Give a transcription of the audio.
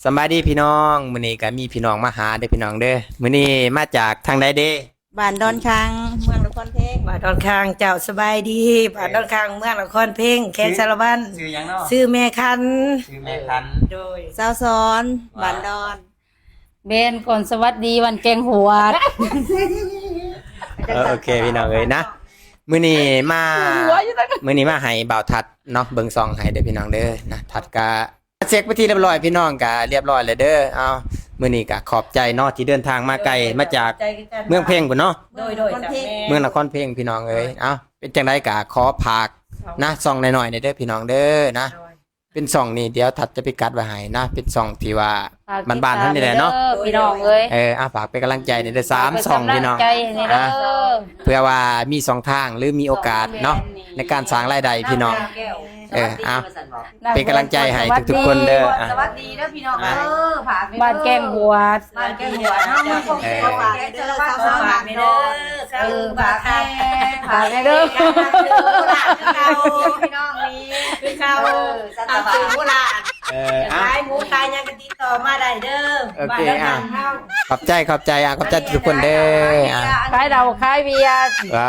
ສະບາຍດີພີ່ນ້ອງ ມື້ນີ້ກໍມີພີ່ນ້ອງມາຫາເດີພີ່ນ້ອງເດີ. ມື້ນີ້ມາຈາກທາງໃດເດ? ບ້ານດອນຄາງ ເມືອງນະຄອນເພັງ. ບ້ານດອນຄາງ ເຈົ້າ ສະບາຍດີ. ເອີ ບ້ານດອນຄາງ ເມືອງນະຄອນເພັງ ແຂວງສາລະວັນ. ຊື່ຫຍັງເນາະ? ຊື່ແມ່ຄັນ. ຊື່ແມ່ຄັນ. ໂດຍ ສາວສອນ ບ້ານດອນ. ແມ່ນ ກ່ອນສະຫວັດດີວັນແກງຫວດ. ເອີ ໂອເຄພີ່ນ້ອງເອີຍນະ ມື້ນີ້ມາ ມື້ນີ້ມາໃຫ້ບ່າວທັດເນາະ ເບິ່ງຊ່ອງໃຫ້ເດີພີ່ນ້ອງເດີນະ. ທັດກະ ເຊັກເປັນທີ່ຮຽບຮ້ອຍ ພີ່ນ້ອງກະຮຽບຮ້ອຍແລ້ວເດີ. ເອົາ ມື້ນີ້ກະຂອບໃຈເນາະ ທີ່ເດີນທາງມາໄກ ໂດຍ ມາຈາກ ຂອບໃຈຄືກັນ ເມືອງເພັງພຸ້ນເນາະ. ໂດຍ ໂດຍ ເມືອງເພັງ ນະຄອນເພັງ ພີ່ນ້ອງເອີຍ. ເອົາ ເປັນຈັ່ງໃດກະຂໍຝາກນະ ຊ່ອງນ້ອຍໆແດ່ເດີພີ່ນ້ອງເດີນະ. ໂດຍ ເປັນຊ່ອງນີ້ ດຽວທັດຈະໄປກັດໄວ້ໃຫ້ນະ ເປັນຊ່ອງທີ່ວ່າ ຝາກຕິດຕາມ ບ້ານໆເຮົານີ້ແຫຼະເນາະ ເດີພີ່ນ້ອງເອີຍ. ເອີ ອ່າ ຝາກເປັນກຳລັງໃຈແດ່ເດີ ສາມຊ່ອງພີ່ນ້ອງ ເພື່ອວ່າມີຊ່ອງທາງ ຫຼື ມີໂອກາດເນາະ ໃນການສ້າງລາຍໄດ້ພີ່ນ້ອງ. ເອີ ເອົາ ເປັນກຳລັງໃຈໃຫ້ທຸກໆຄົນເດີ. ສະຫວັດດີເດີພີ່ນ້ອງເອີຍ ຝາກເດີ ບ້ານແກງຫວດ ບ້ານແກງຫວດເຮົາ ເອີ ເອີ ຝາກແດ່ເດີ ຝາກແດ່ເດີ ພີ່ນ້ອງນີ້ ຄືເກົ່າ ເອີ ຕາມຊື່ໂຄລາດ. ເອີ ຂາຍໝູຂາຍຫຍັງກໍຕິດຕໍ່ມາໄດ້ເດີ. ໂອເຄ ບ້ານເຮົາ ອ່າ ຂອບໃຈ ຂອບໃຈ ອ່າ ຂອບໃຈທຸກຄົນເດີ. ອ່າ ຂາຍເຫຼົ້າຂາຍເບຍ ວ່າ